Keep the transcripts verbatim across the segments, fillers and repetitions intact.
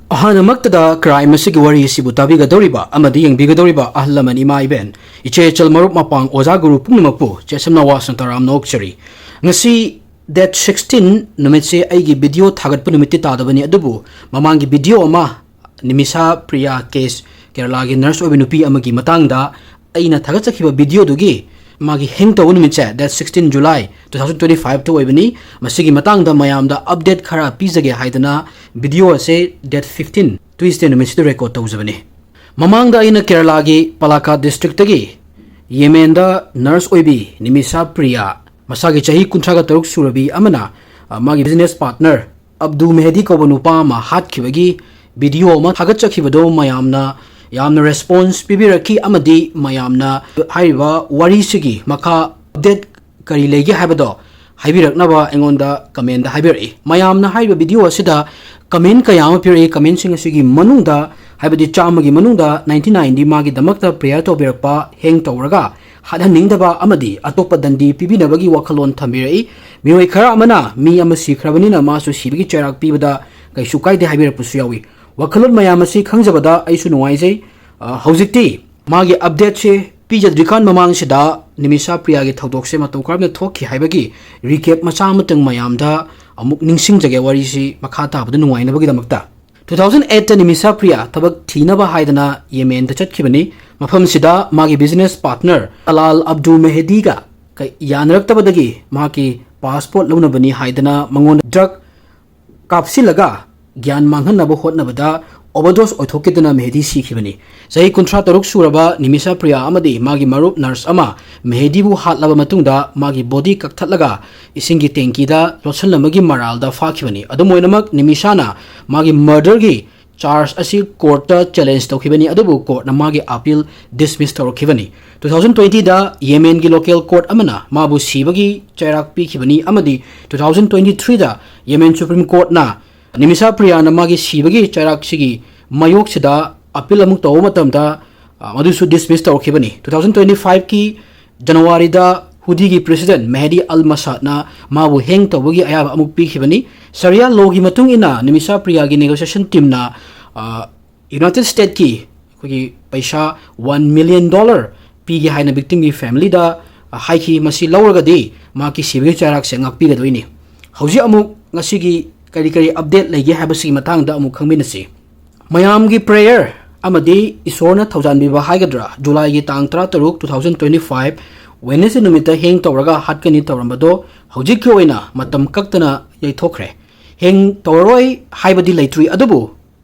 ꯑꯍꯥꯟꯕꯃꯛꯇꯗ crime ꯑꯁꯤꯒꯤ ꯋꯥꯔꯤ ꯑꯁꯤꯕꯨ ꯇꯥꯕꯤꯒꯗꯧꯔꯤꯕ ꯑꯃꯗꯤ ꯌꯦꯡꯕꯤꯒꯗꯧꯔꯤꯕ ꯑꯍꯜ ꯂꯃꯟ, ꯏꯃꯥ ꯏꯕꯦꯟ, ꯏꯆꯦ ꯏꯆꯜ, ꯃꯔꯨꯞ ꯃꯄꯥꯡ, ꯑꯣꯖꯥ ꯒꯨꯔꯨ ꯄꯨꯝꯅꯃꯛꯄꯨ ꯆꯦꯁꯝꯅ ꯋꯥꯁꯅ ꯇꯔꯥꯝꯅ ꯑꯣꯛꯆꯔꯤ꯫ ꯉꯁꯤ date sixteen ꯅꯨꯃꯤꯠꯁꯦ ꯑꯩꯒꯤ video ꯊꯥꯒꯠꯄ ꯅꯨꯃꯤꯠꯇꯤ ꯇꯥꯗꯕꯅꯤ, ꯑꯗꯨꯕꯨ ꯃꯃꯥꯡꯒꯤ video ꯑꯃ ꯅꯤꯃꯤꯁꯥ ꯄ꯭ꯔꯤꯌꯥ case, ꯀꯦꯔꯂꯥꯒꯤ nurse ꯑꯣꯏꯕ ꯅꯨꯄꯤ ꯑꯃꯒꯤ ꯃꯇꯥꯡꯗ ꯑꯩꯅ ꯊꯥꯒꯠꯆꯈꯤꯕ videoꯗꯨꯒꯤ ꯃꯥꯒꯤ hang ꯇꯧꯕ ꯅꯨꯃꯤꯠꯁꯦ date sixteen July two thousand twenty five ꯇ ꯑꯣꯏꯕꯅꯤ꯫ ꯃꯁꯤꯒꯤ ꯃꯇꯥꯡꯗ ꯃꯌꯥꯝꯗ update ꯈꯔ ꯄꯤꯖꯒꯦ ꯍꯥꯏꯗꯅ video ꯑꯁꯦ date fifteen Tuesday ꯅꯨꯃꯤꯠꯁꯤꯗ record ꯇꯧꯖꯕꯅꯤ꯫ ꯃꯃꯥꯡꯗ ꯑꯩꯅ ꯀꯦꯔꯂꯥꯒꯤ ꯄꯂꯥꯀꯥꯠ districtꯇꯒꯤ ꯌꯦꯃꯦꯟꯗ nurse ꯑꯣꯏꯕꯤ ꯅꯤꯃꯤꯁꯥ ꯄ꯭ꯔꯤꯌꯥ, ꯃꯁꯥꯒꯤ ꯆꯍꯤ ꯀꯨꯟꯊ꯭ꯔꯥꯒ ꯇꯔꯨꯛ ꯁꯨꯔꯕꯤ ꯑꯃꯅ, ꯑ, ꯃꯥꯒꯤ business partner ꯑꯕꯗꯨ ꯃꯦꯍꯗꯤ ꯀꯧꯕ ꯅꯨꯄꯥ ꯑꯃ ꯍꯥꯠꯈꯤꯕꯒꯤ video ꯑꯃ ꯊꯥꯒꯠꯆꯈꯤꯕꯗꯣ ꯃꯌꯥꯝꯅ ꯌꯥꯝꯅ response ꯄꯤꯕꯤꯔꯛꯈꯤ, ꯑꯃꯗꯤ ꯃꯌꯥꯝꯅ ꯍꯥꯏꯔꯤꯕ ꯋꯥꯔꯤꯁꯤꯒꯤ ꯃꯈꯥ update ꯀꯔꯤ ꯂꯩꯒꯦ ꯍꯥꯏꯕꯗꯣ ꯍꯥꯏꯕꯤꯔꯛꯅꯕ ꯑꯩꯉꯣꯟꯗ commentꯇ ꯍꯥꯏꯕꯤꯔꯛꯏ꯫ ꯃꯌꯥꯝꯅ ꯍꯥꯏꯔꯤꯕ video ꯑꯁꯤꯗ comment ꯀꯌꯥ ꯑꯃ ꯄꯤꯔꯛꯏ꯫ Commentꯁꯤꯡ ꯑꯁꯤꯒꯤ ꯃꯅꯨꯡꯗ, ꯍꯥꯏꯕꯗꯤ ꯆꯥꯝꯃꯒꯤ ꯃꯅꯨꯡꯗ ninety nineꯗꯤ ꯃꯥꯒꯤꯗꯃꯛꯇ prayer ꯇꯧꯕꯤꯔꯛꯄ, hang ꯇꯧꯔꯒ ꯍꯥꯠꯍꯟꯅꯤꯡꯗꯕ ꯑꯃꯗꯤ ꯑꯇꯣꯞꯄ ꯗꯟꯗꯤ ꯄꯤꯕꯤꯅꯕꯒꯤ ꯋꯥꯈꯜꯂꯣꯟ ꯊꯝꯕꯤꯔꯛꯏ꯫ ꯃꯤꯑꯣꯏ ꯈꯔ ꯑꯃꯅ ꯃꯤ ꯑꯃ ꯁꯤꯈ꯭ꯔꯕꯅꯤꯅ ꯃꯥꯁꯨ ꯁꯤꯕꯒꯤ ꯆꯩꯔꯥꯛ ꯄꯤꯕꯗ ꯀꯩꯁꯨ ꯀꯥꯏꯗꯦ ꯍꯥꯏꯕꯤꯔꯛꯄꯁꯨ ꯌꯥꯎꯏ꯫ ꯋꯥꯈꯜꯂꯣꯟ ꯃꯌꯥꯝ ꯑꯁꯤ ꯈꯪꯖꯕꯗ ꯑꯩꯁꯨ ꯅꯨꯡꯉꯥꯏꯖꯩ꯫ ꯑ, ꯍꯧꯖꯤꯛꯇꯤ ꯃꯥꯒꯤ updateꯁꯦ ꯄꯤꯖꯗ꯭ꯔꯤꯀꯥꯟ ꯃꯃꯥꯡꯁꯤꯗ ꯅꯤꯃꯤꯁꯥ ꯄ꯭ꯔꯤꯌꯥꯒꯤ ꯊꯧꯗꯣꯛꯁꯦ ꯃꯇꯧ ꯀꯔꯝꯅ ꯊꯣꯛꯈꯤ ꯍꯥꯏꯕꯒꯤ recap ꯃꯆꯥ ꯑꯃꯇꯪ ꯃꯌꯥꯝꯗ ꯑꯃꯨꯛ ꯅꯤꯡꯁꯤꯡꯖꯒꯦ, ꯋꯥꯔꯤꯁꯤ ꯃꯈꯥ ꯇꯥꯕꯗ ꯅꯨꯡꯉꯥꯏꯅꯕꯒꯤꯗꯃꯛꯇ꯫ Two thousand eight ꯇ ꯅꯤꯃꯤꯁꯥ ꯄ꯭ꯔꯤꯌꯥ ꯊꯕꯛ ꯊꯤꯅꯕ ꯍꯥꯏꯗꯅ ꯌꯦꯃꯦꯟꯗ ꯆꯠꯈꯤꯕꯅꯤ꯫ ꯃꯐꯝꯁꯤꯗ ꯃꯥꯒꯤ business partner ꯑꯂꯥꯜ ꯑꯕꯗꯨ ꯃꯦꯍꯗꯤꯒ ꯀ-, ꯌꯥꯅꯔꯛꯇꯕꯗꯒꯤ ꯃꯍꯥꯛꯀꯤ passport ꯂꯧꯅꯕꯅꯤ ꯍꯥꯏꯗꯅ ꯃꯉꯣꯟꯗ drug ꯀꯥꯞꯁꯤꯜꯂꯒ ꯒ꯭ꯌꯥꯟ ꯃꯥꯡꯍꯟꯅꯕ ꯍꯣꯠꯅꯕꯗ overdose ꯑꯣꯏꯊꯣꯛꯈꯤꯗꯨꯅ ꯃꯦꯍꯗꯤ ꯁꯤꯈꯤꯕꯅꯤ꯫ ꯆꯍꯤ ꯀꯨꯟꯊ꯭ꯔꯥ ꯇꯔꯨꯛ ꯁꯨꯔꯕ ꯅꯤꯃꯤꯁꯥ ꯄ꯭ꯔꯤꯌꯥ ꯑꯃꯗꯤ ꯃꯥꯒꯤ ꯃꯔꯨꯞ nurse ꯑꯃ ꯃꯦꯍꯗꯤꯕꯨ ꯍꯥꯠꯂꯕ ꯃꯇꯨꯡꯗ ꯃꯥꯒꯤ body ꯀꯛꯊꯠꯂꯒ ꯏꯁꯤꯡꯒꯤ tankiꯗ ꯂꯣꯠꯁꯤꯜꯂꯝꯕꯒꯤ ꯃꯔꯥꯜꯗ ꯐꯥꯈꯤꯕꯅꯤ꯫ ꯑꯗꯨꯝ ꯑꯣꯏꯅꯃꯛ ꯅꯤꯃꯤꯁꯥꯅ ꯃꯥꯒꯤ murderꯒꯤ charge ꯑꯁꯤ courtꯇ challenge ꯇꯧꯈꯤꯕꯅꯤ, ꯑꯗꯨꯕꯨ courtꯅ ꯃꯥꯒꯤ appeal dismiss ꯇꯧꯔꯛꯈꯤꯕꯅꯤ꯫ Two thousand twentyꯗ ꯌꯦꯃꯦꯟꯒꯤ local court ꯑꯃꯅ ꯃꯥꯕꯨ ꯁꯤꯕꯒꯤ ꯆꯩꯔꯥꯛ ꯄꯤꯈꯤꯕꯅꯤ ꯑꯃꯗꯤ two thousand twenty threeꯗ ꯌꯦꯃꯦꯟ Supreme Courtꯅ ꯅꯤꯃꯤꯁꯥ ꯄ꯭ꯔꯤꯌꯥꯅ ꯃꯥꯒꯤ ꯁꯤꯕꯒꯤ ꯆꯩꯔꯥꯛꯁꯤꯒꯤ ꯃꯥꯌꯣꯛꯁꯤꯗ appeal ꯑꯃꯨꯛ ꯇꯧꯕ ꯃꯇꯝꯗ, ꯑ, ꯃꯗꯨꯁꯨ dismiss ꯇꯧꯔꯛꯈꯤꯕꯅꯤ꯫ Two thousand twenty fiveꯀꯤ Januaryꯗ ꯍꯨꯗꯤꯒꯤ ꯄ꯭ꯔꯦꯁꯤꯗꯦꯟ ꯃꯦꯍꯗꯤ ꯑꯜ ꯃꯁꯥꯗꯅ ꯃꯥꯕꯨ ꯍꯦꯡ ꯇꯧꯕꯒꯤ ꯑꯌꯥꯕ ꯑꯃꯨꯛ ꯄꯤꯈꯤꯕꯅꯤ꯫ ꯁꯔꯤꯌꯥ ꯂꯣꯒꯤ ꯃꯇꯨꯡ ꯏꯟꯅ ꯅꯤꯃꯤꯁꯥ ꯄ꯭ꯔꯤꯌꯥꯒꯤ ꯅꯦꯒꯣꯁꯤꯌꯦꯁꯟ ꯇꯤꯝꯅ, ꯑ, ꯌꯨꯅꯥꯏꯇꯦꯗ ꯁ꯭ꯇꯦꯠꯀꯤ ꯑꯩꯈꯣꯏꯒꯤ ꯄꯩꯁꯥ ꯋꯥꯟ ꯃꯤꯂꯤꯌꯟ ꯗꯣꯂꯔ ꯄꯤꯒꯦ ꯍꯥꯏꯅ ꯕꯤꯛꯇꯤꯝꯒꯤ ꯐꯦꯃꯤꯂꯤꯗ, ꯑ, ꯍꯥꯏꯈꯤ꯫ ꯃꯁꯤ ꯂꯧꯔꯒꯗꯤ ꯃꯍꯥꯛꯀꯤ ꯁꯤꯕꯒꯤ ꯆꯩꯔꯥꯛꯁꯦ ꯉꯥꯛꯄꯤꯒꯗꯣꯏꯅꯤ꯫ ꯍꯧꯖꯤꯛ ꯑꯃꯨꯛ ꯉꯁꯤꯒꯤ ꯀꯔꯤ ꯀꯔꯤ ꯑꯞꯗꯦꯠ ꯂꯩꯒꯦ ꯍꯥꯏꯕꯁꯤꯒꯤ ꯃꯇꯥꯡꯗ ꯑꯃꯨꯛ ꯈꯪꯃꯤꯟꯅꯁꯤ꯫ ꯃꯌꯥꯝꯒꯤ ꯄ꯭ꯔꯦꯌꯔ ꯑꯃꯗꯤ ꯏꯁꯣꯔꯅ ꯊꯧꯖꯥꯟꯕꯤꯕ ꯍꯥꯏꯒꯗ꯭ꯔꯥ, ꯖꯨꯂꯥꯏꯒꯤ ꯇꯥꯡ ꯇꯔꯥꯇꯔꯨꯛ, two thousand twenty five, Wednesday ꯅꯨꯃꯤꯠꯇ ꯍꯦꯡ ꯇꯧꯔꯒ ꯍꯥꯠꯀꯅꯤ ꯇꯧꯔꯝꯕꯗꯣ ꯍꯧꯖꯤꯛꯀꯤ ꯑꯣꯏꯅ ꯃꯇꯝ ꯀꯛꯇꯅ ꯌꯩꯊꯣꯛꯈ꯭ꯔꯦ꯫ ꯍꯦꯡ ꯇꯧꯔꯔꯣꯏ ꯍꯥꯏꯕꯗꯤ ꯂꯩꯇ꯭ꯔꯤ, ꯑꯗꯨꯕꯨ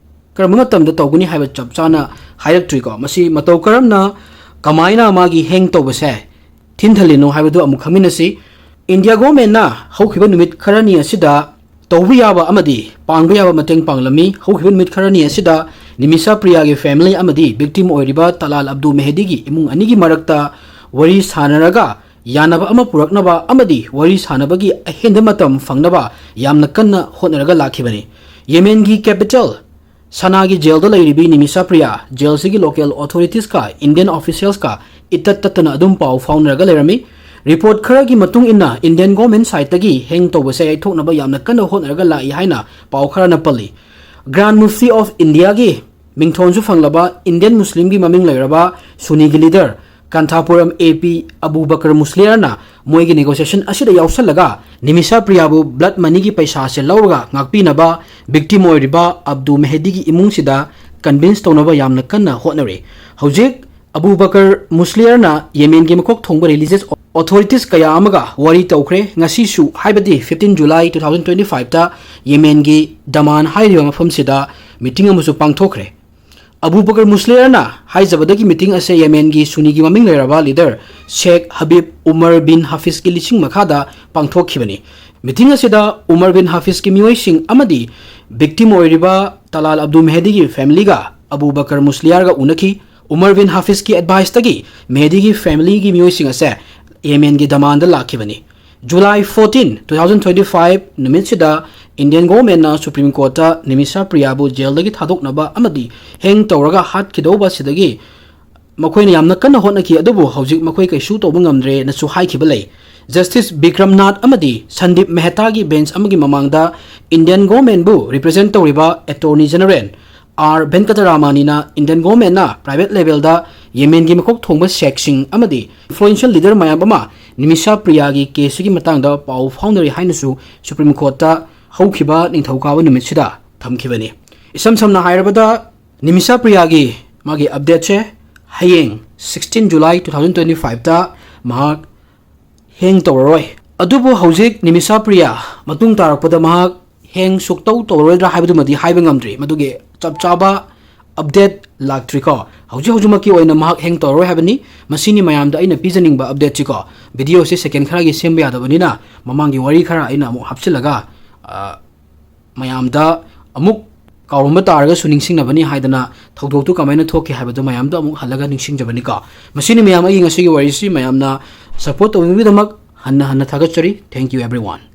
ꯀꯔꯝꯕ ꯃꯇꯝꯗ ꯇꯧꯒꯅꯤ ꯍꯥꯏꯕ ꯆꯞ ꯆꯥꯅ ꯍꯥꯏꯔꯛꯇ꯭ꯔꯤꯀꯣ꯫ ꯃꯁꯤ ꯃꯇꯧ ꯀꯔꯝꯅ, ꯀꯃꯥꯏꯅ ꯃꯥꯒꯤ ꯍꯦꯡ ꯇꯧꯕꯁꯦ ꯊꯤꯟꯊꯜꯂꯤꯅꯣ ꯍꯥꯏꯕꯗꯨ ꯑꯃꯨꯛ ꯈꯪꯃꯤꯟꯅꯁꯤ꯫ ꯏꯟꯗꯤꯌꯥ ꯒꯣꯔꯃꯦꯟꯅ ꯍꯧꯈꯤꯕ ꯅꯨꯃꯤꯠ ꯈꯔꯅꯤ ꯑꯁꯤꯗ ꯇꯧꯕ ꯌꯥꯕ ꯑꯃꯗꯤ ꯄꯥꯡꯕ ꯌꯥꯕ ꯃꯇꯦꯡ ꯄꯥꯡꯂꯝꯃꯤ꯫ ꯍꯧꯈꯤꯕ ꯅꯨꯃꯤꯠ ꯈꯔꯅꯤ ꯑꯁꯤꯗ ꯅꯤꯃꯤꯁꯥ ꯄ꯭ꯔꯤꯌꯥꯒꯤ ꯐꯦꯃꯤꯂꯤ ꯑꯃꯗꯤ ꯕꯤꯛꯇꯤꯝ ꯑꯣꯏꯔꯤꯕ ꯇꯂꯥꯜ ꯑꯕꯗꯨ ꯃꯦꯍꯗꯤꯒꯤ ꯏꯃꯨꯡ ꯑꯅꯤꯒꯤ ꯃꯔꯛꯇ ꯋꯥꯔꯤ ꯁꯥꯟꯅꯔꯒ ꯌꯥꯅꯕ ꯑꯃ ꯄꯨꯔꯛꯅꯕ ꯑꯃꯗꯤ ꯋꯥꯔꯤ ꯁꯥꯟꯅꯕꯒꯤ ꯑꯍꯦꯟꯕ ꯃꯇꯝ ꯐꯪꯅꯕ ꯌꯥꯝꯅ ꯀꯟꯅ ꯍꯣꯠꯅꯔꯒ ꯂꯥꯛꯈꯤꯕꯅꯤ꯫ ꯌꯦꯃꯦꯟꯒꯤ ꯀꯦꯄꯤꯇꯦꯜ ꯁꯅꯥꯒꯤ ꯖꯦꯜꯗ ꯂꯩꯔꯤꯕꯤ ꯅꯤꯃꯤꯁꯥ ꯄ꯭ꯔꯤꯌꯥ, ꯖꯦꯜꯁꯤꯒꯤ ꯂꯣꯀꯦꯜ ꯑꯣꯊꯣꯔꯤꯇꯤꯁꯀ ꯏꯟꯗꯤꯌꯟ ꯑꯣꯐꯤꯁꯤꯌꯦꯜꯁꯀ ꯏꯇꯠ ꯇꯠꯇꯅ ꯑꯗꯨꯝ ꯄꯥꯎ ꯐꯥꯎꯅꯔꯒ ꯂꯩꯔꯝꯃꯤ꯫ ꯔꯤꯄꯣꯔꯠ ꯈꯔꯒꯤ ꯃꯇꯨꯡ ꯏꯟꯅ ꯏꯟꯗꯤꯌꯟ ꯒꯣꯔꯃꯦꯟ ꯁꯥꯏꯠꯇꯒꯤ ꯍꯦꯡ ꯇꯧꯕꯁꯦ ꯌꯩꯊꯣꯛꯅꯕ ꯌꯥꯝꯅ ꯀꯟꯅ ꯍꯣꯠꯅꯔꯒ ꯂꯥꯛꯏ ꯍꯥꯏꯅ ꯄꯥꯎ ꯈꯔꯅ ꯄꯜꯂꯤ꯫ ꯒ꯭ꯔꯥꯟ ꯃꯨꯐꯇꯤ ꯑꯣꯐ ꯏꯟꯗꯤꯌꯥꯒꯤ ꯃꯤꯡꯊꯣꯟꯁꯨ ꯐꯪꯂꯕ ꯏꯟꯗꯤꯌꯟ ꯃꯨꯁꯂꯤꯝꯒꯤ ꯃꯃꯤꯡ ꯂꯩꯔꯕ ꯁꯨꯅꯤꯒꯤ ꯂꯤꯗꯔ ꯀꯥꯟꯊꯥꯄꯨꯔꯝ ꯑꯦ ꯄꯤ ꯑꯕꯨ ꯕꯀꯔ ꯃꯨꯁꯂꯤꯌꯔꯅ ꯃꯣꯏꯒꯤ ꯅꯦꯒꯣꯁꯤꯌꯦꯁꯟ ꯑꯁꯤꯗ ꯌꯥꯎꯁꯜꯂꯒ ꯅꯤꯃꯤꯁꯥ ꯄ꯭ꯔꯤꯌꯥꯕꯨ ꯕ꯭ꯂꯠ ꯃꯅꯤꯒꯤ ꯄꯩꯁꯥꯁꯦ ꯂꯧꯔꯒ ꯉꯥꯛꯄꯤꯅꯕ ꯕꯤꯛꯇꯤꯝ ꯑꯣꯏꯔꯤꯕ ꯑꯕꯗꯨ ꯃꯦꯍꯗꯤꯒꯤ ꯏꯃꯨꯡꯁꯤꯗ ꯀꯟꯚꯤꯟꯁ ꯇꯧꯅꯕ ꯌꯥꯝꯅ ꯀꯟꯅ ꯍꯣꯠꯅꯔꯤ꯫ ꯍꯧꯖꯤꯛ ꯑꯕꯨ ꯕꯀꯔ ꯃꯨꯁꯂꯤꯌꯔꯅ ꯌꯦꯃꯦꯟꯒꯤ ꯃꯀꯣꯛ ꯊꯣꯡꯕ ꯔꯤꯂꯤꯖꯤꯌꯁ ꯑꯣꯊꯣꯔꯤꯇꯤꯁ ꯀꯌꯥ ꯑꯃꯒ ꯋꯥꯔꯤ ꯇꯧꯈ꯭ꯔꯦ꯫ ꯉꯁꯤꯁꯨ, ꯍꯥꯏꯕꯗꯤ fifteen July two thousand twenty five ꯇ ꯌꯦꯃꯦꯟꯒꯤ ꯗꯃꯥꯟ ꯍꯥꯏꯔꯤꯕ ꯃꯐꯝꯁꯤꯗ ꯃꯤꯇꯤꯡ ꯑꯃꯁꯨ ꯄꯥꯡꯊꯣꯛꯈ꯭ꯔꯦ꯫ ꯑꯕꯨ ꯕꯀꯔ ꯃꯨꯁꯂꯤꯌꯔꯅ ꯍꯥꯏꯖꯕꯗꯒꯤ ꯃꯤꯇꯤꯡ ꯑꯁꯦ ꯌꯦꯃꯦꯟꯒꯤ ꯁꯨꯅꯤꯒꯤ ꯃꯃꯤꯡ ꯂꯩꯔꯕ ꯂꯤꯗꯔ ꯁꯦꯈ ꯍꯕꯤꯕ ꯎꯃꯔ ꯕꯤꯟ ꯍꯥꯐꯤꯖꯀꯤ ꯂꯤꯁꯤꯡ ꯃꯈꯥꯗ ꯄꯥꯡꯊꯣꯛꯈꯤꯕꯅꯤ꯫ ꯃꯤꯇꯤꯡ ꯑꯁꯤꯗ ꯎꯃꯔ ꯕꯤꯟ ꯍꯥꯐꯤꯖꯀꯤ ꯃꯤꯑꯣꯏꯁꯤꯡ ꯑꯃꯗꯤ ꯕꯤꯛꯇꯤꯝ ꯑꯣꯏꯔꯤꯕ ꯇꯂꯥꯜ ꯑꯕꯗꯨ ꯃꯦꯍꯗꯤꯒꯤ ꯐꯦꯃꯤꯂꯤꯒ ꯑꯕꯨ ꯕꯀꯔ ꯃꯨꯁꯂꯤꯌꯥꯔꯒ ꯎꯅꯈꯤ꯫ ꯎꯃꯔ ꯕꯤꯟ ꯍꯥꯐꯤꯖꯀꯤ ꯑꯦꯗꯚꯥꯏꯁꯇꯒꯤ ꯃꯦꯍꯗꯤꯒꯤ ꯐꯦꯃꯤꯂꯤꯒꯤ ꯃꯤꯑꯣꯏꯁꯤꯡ ꯑꯁꯦ ꯌꯦꯃꯦꯟꯒꯤ ꯗꯃꯥꯟꯗ ꯂꯥꯛꯈꯤꯕꯅꯤ꯫ July fourteen, two thousand twenty five ꯅꯨꯃꯤꯠꯁꯤꯗ ꯏꯟꯗꯤꯌꯟ ꯒꯣꯔꯃꯦꯟꯅ ꯁꯨꯄ꯭ꯔꯤꯝ ꯀꯣꯔꯠꯇ ꯅꯤꯃꯤꯁꯥ ꯄ꯭ꯔꯤꯌꯥꯕꯨ ꯖꯦꯜꯗꯒꯤ ꯊꯥꯗꯣꯛꯅꯕ ꯑꯃꯗꯤ ꯍꯦꯡ ꯇꯧꯔꯒ ꯍꯥꯠꯈꯤꯗꯧꯕ ꯑꯁꯤꯗꯒꯤ ꯃꯈꯣꯏꯅ ꯌꯥꯝꯅ ꯀꯟꯅ ꯍꯣꯠꯅꯈꯤ, ꯑꯗꯨꯕꯨ ꯍꯧꯖꯤꯛ ꯃꯈꯣꯏ ꯀꯩꯁꯨ ꯇꯧꯕ ꯉꯝꯗ꯭ꯔꯦꯅꯁꯨ ꯍꯥꯏꯈꯤꯕ ꯂꯩ꯫ ꯖꯁꯇꯤꯁ ꯕꯤꯀ꯭ꯔꯝꯅꯥꯊ ꯑꯃꯗꯤ ꯁꯟꯗꯤꯞ ꯃꯦꯍꯇꯥꯒꯤ ꯕꯦꯟꯆ ꯑꯃꯒꯤ ꯃꯃꯥꯡꯗ ꯏꯟꯗꯤꯌꯟ ꯒꯣꯔꯃꯦꯟꯕꯨ ꯔꯤꯄ꯭ꯔꯖꯦꯟꯠ ꯇꯧꯔꯤꯕ ꯑꯦꯇꯣꯔꯅꯤ ꯖꯦꯅꯔꯦꯜ ꯑꯥꯔ ꯚꯦꯟꯀꯇꯔꯥꯃꯥꯅꯤꯅ ꯏꯟꯗꯤꯌꯟ ꯒꯣꯔꯃꯦꯟꯅ ꯄ꯭ꯔꯥꯏꯚꯦꯠ ꯂꯦꯚꯦꯜꯗ ꯌꯦꯃꯦꯟꯒꯤ ꯃꯀꯣꯛ ꯊꯣꯡꯕ ꯁꯦꯛꯁꯤꯡ ꯑꯃꯗꯤ ꯏꯟꯐ꯭ꯂꯨꯌꯦꯟꯁꯤꯌꯦꯜ ꯂꯤꯗꯔ ꯃꯌꯥꯝ ꯑꯃ ꯅꯤꯃꯤꯁꯥ ꯄ꯭ꯔꯤꯌꯥꯒꯤ ꯀꯦꯁꯁꯤꯒꯤ ꯃꯇꯥꯡꯗ ꯄꯥꯎ ꯐꯥꯎꯅꯔꯤ ꯍꯥꯏꯅꯁꯨ ꯁꯨꯄ꯭ꯔꯤꯝ ꯀꯣꯔꯠꯇ ꯍꯧꯈꯤꯕ ꯅꯤꯡꯊꯧꯀꯥꯕ ꯅꯨꯃꯤꯠꯁꯤꯗ ꯊꯝꯈꯤꯕꯅꯤ꯫ ꯏꯁꯝ ꯁꯝꯅ ꯍꯥꯏꯔꯕꯗ, ꯅꯤꯃꯤꯁꯥ ꯄ꯭ꯔꯤꯌꯥꯒꯤ ꯃꯥꯒꯤ ꯑꯞꯗꯦꯠꯁꯦ ꯍꯌꯦꯡ, sixteen July two thousand twenty fiveꯇ ꯃꯍꯥꯛ ꯍꯦꯡ ꯇꯧꯔꯔꯣꯏ꯫ ꯑꯗꯨꯕꯨ ꯍꯧꯖꯤꯛ ꯅꯤꯃꯤꯁꯥ ꯄ꯭ꯔꯤꯌꯥ ꯃꯇꯨꯡ ꯇꯥꯔꯛꯄꯗ ꯃꯍꯥꯛ ꯍꯦꯡ ꯁꯨꯛꯇꯧ ꯇꯧꯔꯔꯣꯏꯗ꯭ꯔꯥ ꯍꯥꯏꯕꯗꯨꯃꯗꯤ ꯍꯥꯏꯕ ꯉꯝꯗ꯭ꯔꯤ, ꯃꯗꯨꯒꯤ ꯆꯞ ꯆꯥꯕ ꯑꯞꯗꯦꯠ ꯂꯥꯛꯇ꯭ꯔꯤꯀꯣ꯫ ꯍꯧꯖꯤꯛ ꯍꯧꯖꯤꯛꯃꯛꯀꯤ ꯑꯣꯏꯅ ꯃꯍꯥꯛ ꯍꯦꯡ ꯇꯧꯔꯔꯣꯏ ꯍꯥꯏꯕꯅꯤ꯫ ꯃꯁꯤꯅꯤ ꯃꯌꯥꯝꯗ ꯑꯩꯅ ꯄꯤꯖꯅꯤꯡꯕ ꯑꯞꯗꯦꯠꯁꯤꯀꯣ꯫ ꯚꯤꯗꯤꯑꯣꯁꯤ ꯁꯦꯀꯦꯟ ꯈꯔꯒꯤ ꯁꯦꯝꯕ ꯌꯥꯗꯕꯅꯤꯅ ꯃꯃꯥꯡꯒꯤ ꯋꯥꯔꯤ ꯈꯔ ꯑꯩꯅ ꯑꯃꯨꯛ ꯍꯥꯞꯆꯤꯜꯂꯒ, ꯑ, ꯃꯌꯥꯝꯗ ꯑꯃꯨꯛ ꯀꯥꯎꯔꯝꯕ ꯇꯥꯔꯒꯁꯨ ꯅꯤꯡꯁꯤꯡꯅꯕꯅꯤ ꯍꯥꯏꯗꯅ ꯊꯧꯗꯣꯛꯇꯨ ꯀꯃꯥꯏꯅ ꯊꯣꯛꯈꯤ ꯍꯥꯏꯕꯗꯨ ꯃꯌꯥꯝꯗ ꯑꯃꯨꯛ ꯍꯜꯂꯒ ꯅꯤꯡꯁꯤꯡꯖꯕꯅꯤꯀꯣ꯫ ꯃꯁꯤꯅꯤ ꯃꯌꯥꯝ ꯑꯩꯒꯤ ꯉꯁꯤꯒꯤ ꯋꯥꯔꯤꯁꯤ꯫ ꯃꯌꯥꯝꯅ ꯁꯞꯄꯣꯔꯠ ꯇꯧꯕꯤꯕꯒꯤꯗꯃꯛ ꯍꯟꯅ ꯍꯟꯅ ꯊꯥꯒꯠꯆꯔꯤ꯫ Thank you everyone.